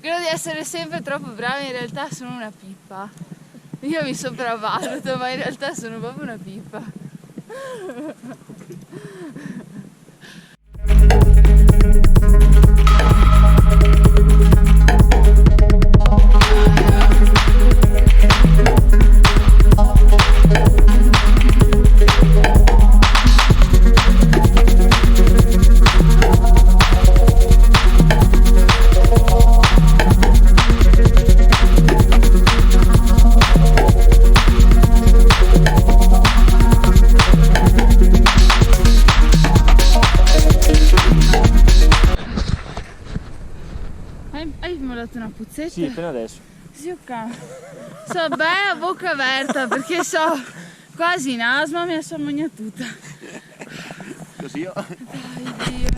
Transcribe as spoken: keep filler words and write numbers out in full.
Credo di essere sempre troppo brava, in realtà sono una pippa. Io mi sopravvaluto, ma in realtà sono proprio una pippa. Hai, hai molato una puzzetta? Sì, appena adesso. Sì, ok. So bea a boca aperta perché so quasi in asma, me la so magnà tuta. Cusì io. Dai, Dio.